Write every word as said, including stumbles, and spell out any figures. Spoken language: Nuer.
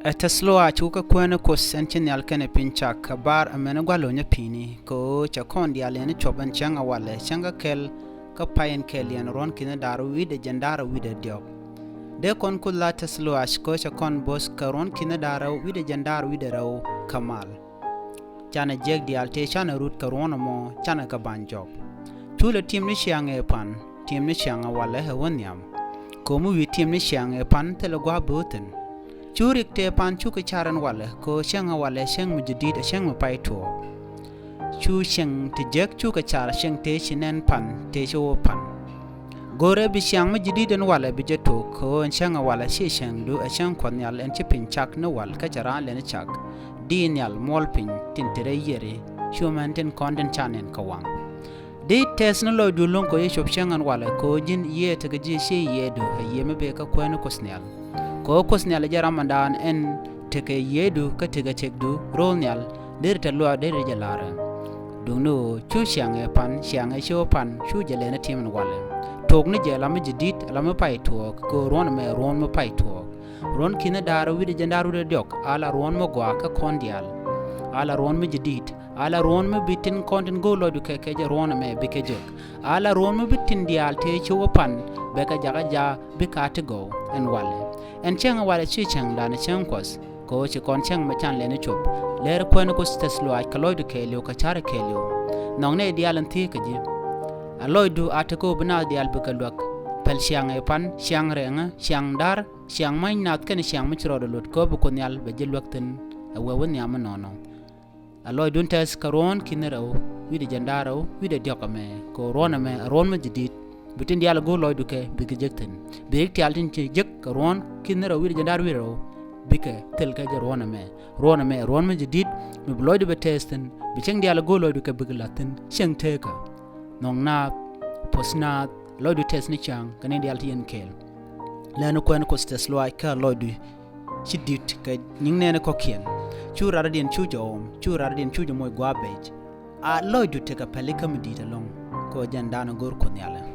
Ɛ tɛ̈th lɔaac cu kä kuäär ni Kuoth ɛn ci nhial kɛnɛ piny cak, kɛ bar amäni gua̱l onyä pi̱i̱ni, kɛ ɣöö cɛ kɔn diaal yɛn cuɔp ɛn cäŋ ɛ walɛ, cäŋ kä kɛl kä pay ɛn kɛl yɛn ruɔ̱n ki̱n da̱ŋ rɛw wi̱cdɛ jiɛn da̱ŋ rɛw wi̱cdɛ diɔ̱k. Dee kɔn Kuoth la tɛ̈th lɔaac kɛ ɣöö cɛ kɔn bo̱th kɛ ruɔ̱n ki̱n da̱ŋ rɛw wi̱cdɛ jiɛn da̱ŋ rɛw wi̱cdɛ rɛw kä mal. Canɛ jiäk diaal tëë canɛ rut kɛ ruɔ̱n ɛmɔ, canɛ kɛ ba̱ny jɔk. Cu lɛ tim ni ciaŋ ëë pan, tim ni ciaŋ ɛ walɛ ɛ wä nhiam. Kɛ ɣöö mi wi̱i̱ tim ni ciaŋ ëë pan thilɛ gua̱a̱th bööth thi̱n. Cu rik tëë pan cukɛ car ɛn walɛ, kɛ ɣöö cäŋ ɛ walɛ cäŋ mi jadid, ɛ cäŋ mi pay tuɔɔk. Cu cäŋ ti jiäk cukɛ car, cäŋ tëë ci nɛn pan, tëë ci wä pan. Go̱rɛ bi ciaŋ mi jadid ɛn walɛ bi jɛ tok, kɛ ɣöö ɛn cäŋ ɛ walɛ /ciɛ cäŋdu, ɛ cäŋ Kuɔth Nhial ɛn ci piny cak ni wal, kä cɛ raan lɛni cak. Di nhial muɔl piny tin te rɛy yiëri, cu mɛn tin kɔn tin ca nɛn kɛ waŋ. Di tɛth ni lɔcdu lo̱ŋ kɛ ɣöö cɛ cuɔp cäŋ ɛn walɛ, kɛ ɣöö ji̱n yiëë tekɛ ji̱ /ciɛ yiëëdu, ɛ yiëë mi bëë kä kuäär ni Kuoth Nhial. Kɛ ɣöö Kuoth Nhial ɛ jɛn ram ɛmdan ɛn tekɛ yiëëdu kä tekɛ tëkdu ro̱o̱l nhial, deri tɛth lɔaac deri jɛ la̱rɛ. Duŋni ɣöö cu ciaŋ ëë pan, ciaŋ ëë ci wä pan, cu jɛ lɛni tim ɛn walɛ. Tok ni jɛ ala mi jadid, ala mi pay tuɔɔk, kɛ ɣöö ruɔ̱n ɛmɛ ruɔ̱n mi pay tuɔɔk. Ruɔ̱n ki̱n da̱ŋ rɛw wi̱cdɛ jiɛn da̱ŋ rɛw wi̱cdɛ diɔ̱k, ala ruɔ̱n mi gɔaa kä kɔn diaal. Ala ruɔ̱n mi jadid, ala ruɔ̱n mi bi tin kɔn tin go̱o̱r lɔcdu kɛ, kɛ jɛ ruɔ̱n ɛmɛ bikɛ jek. Ala ruɔ̱n mi bi tin diaal tëë ci wä pan, bɛ kɛ jakä jaak, bikɛ a ti gɔw ɛn walɛ. Ɛn cäŋ ɛ walɛ /ciɛ cäŋdan, ɛ cäŋ Kuɔth, kɛ ɣöö ci kɔn cäŋ mɛ can lɛni cuɔp. Lɛr kuäär ni Kuoth tɛth lɔaac kɛ lɔcdu kɛɛliw, kɛ carɛ kɛɛliw. Nhɔkni diaal in thiee kä ji̱. A lɔcdu a tekɛ ɣöö bi naath diaal bikɛ luäk. Päl ciaŋ ëë pan, ciaŋ rɛŋä, ciaŋ da̱r, ciaŋ mäc nath kɛnɛ ciaŋ mi ci rɔɔdɛ luɔt, kɛ ɣöö bi Kuoth Nhial bɛ ji̱ luäk thi̱n, ɛ wee wä nhiam mi nɔɔnɔ. A lɔcdun tɛth kɛ ruɔ̱n ki̱n rɛw wi̱cdɛ jiɛn da̱ŋ rɛw wi̱cdɛ diɔ̱k ɛmɛ, kɛ ɣöö ruɔ̱n ɛmɛ ɛ ruɔ̱n mi jadid. Bi tin diaal go̱o̱r lɔcdu kɛ, bikɛ jek thi̱n. Bi rik diaal tin ci jek kɛ ruɔ̱n ki̱n rɛw wi̱cdɛ jiɛn da̱ŋ rɛw wi̱cdɛ rɛw, bikɛ thil kɛ jɛ ruɔ̱n ɛmɛ. Ruɔ̱n ɛmɛ ɛ ruɔ̱n mi jadid, mi bi lɔcdu bɛ tɛth thi̱n, bi cäŋ diaal go̱o̱r lɔcdu kɛ bikɛ la̱th thi̱n, cäŋ teekä. Nhɔk naath, puɔ̱th naath, lɔcdu tɛth ni ciaŋ kɛ nɛy diaal ti yɛn kɛɛl. Lɛni kuäär ni Kuoth tɛth lɔaac kä lɔcdu ci di̱t kɛ nyiŋ nɛɛni kɔ̱kiɛn. Cu radɔ̱diɛn cu jɛ ɣɔm, cu radɔ̱diɛn cu jɛ moc gua̱a̱th bɛc. A lɔcdu tekɛ päli kä mi di̱i̱t ɛlɔ̱ŋ, kɛ ɣöö jɛn da̱a̱n ɛ go̱o̱r Kuoth Nhial ɛ.